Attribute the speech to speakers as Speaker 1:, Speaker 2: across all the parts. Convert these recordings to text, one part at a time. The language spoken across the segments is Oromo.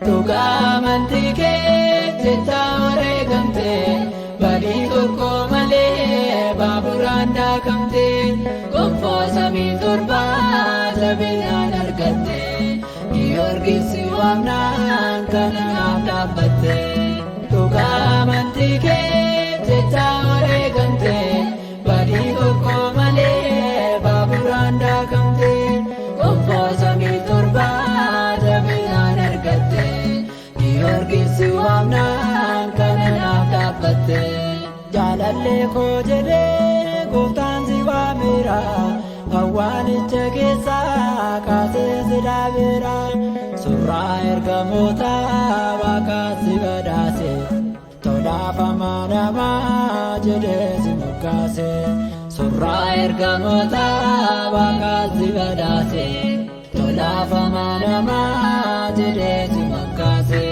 Speaker 1: Dhugaa amantii kee jecha wareegamte, badii tokko malee baaburaan daakamte, gonfoo samii torbaa jabinaan argatte, Giyoorgis waamnaan kanaaf dhaabbatte. Dhugaa amantii kee jecha wareegamte, badii tokko malee baaburaan daakamte, gonfoo samii torbaa jabinaan argatte, Giyoorgis waamnaan kanaaf dhaabbatte.
Speaker 2: Jaalallee koo jedhee gooftaan si waameera, awwaalicha keessaa kaasee si dhaabeera. Surraa ergamoota waaqaas si badhaase, tolaaf amanamaa jedhee si moggaase.
Speaker 1: Surraa ergamoota waaqaas si badhaase, tolaaf amanamaa jedhee si moggaase.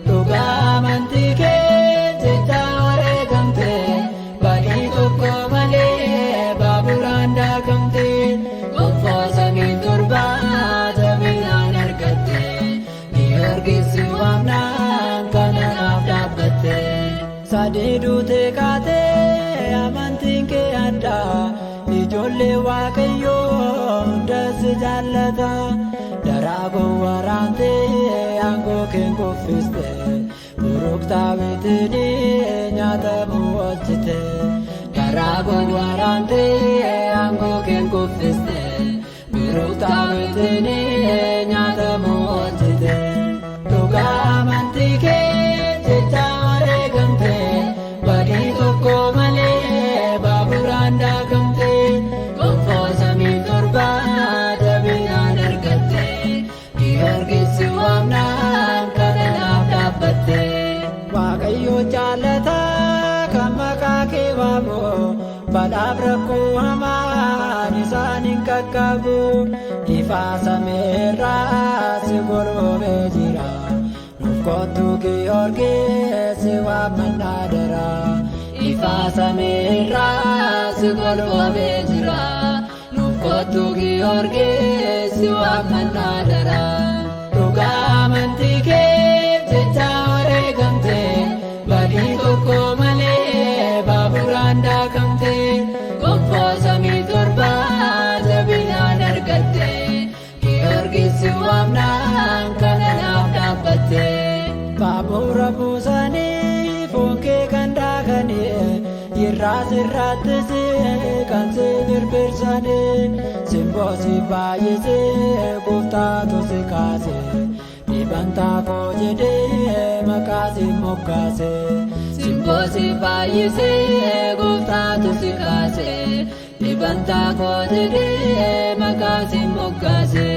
Speaker 1: Dhugaa amantii kee jecha wareegamte, badii tokko malee baaburaan daakamte, gonfoo samii torbaa jabinaan argatte, Giyoorgis waamnaan kanaaf dhaabbatte.
Speaker 2: Sadii duutee kaatee amantiin kee addaa, ijoollee Waaqayyoo hundas si jaallata. Daraagoo waraantee aangoo keen kuffiste, buruktaawwitiin nyaatamuu oolchite.
Speaker 1: Daraagoo waraantee aangoo keen kuffiste, buruktaawwitiin nyaatamuu oolchite. Dhugaa amantii kee jecha wareegamte, badii tokko malee baaburaan daakamte, gonfoo samii torbaa jabinaan argatte, Giyoorgis waamnaan kanaaf dhaabbatte.
Speaker 2: Waaqayyo jaallata kan maqaa kee waamu, balaaf rakkoo hamaan isaan hin qaqqabu. Ifaa samiirraa si golboobee jira, nuuf kottu Giyoorgis waammannaa dara.
Speaker 1: Ifaa samiirraa si golboobee jira, nuuf kottu Giyoorgis waammannaa dara. Dhugaa amantii kee jecha wareegamte, badii tokko malee baaburaan daakamte, gonfoo samii torbaa jabinaan argatte, Giyoorgis waamnaan kanaaf dhaabbatte.
Speaker 2: Baabura buusanii foon kee kan daakanii, irraa sirraattis kan si birbirsanii, simboo si baay'isee gooftaatu si kaase, dhibantaa koo jedhee maqaa si moggaase.
Speaker 1: Simboo si baay'isee gooftaatu si kaase, dhibantaa koo jedhee maqaa si moggaase.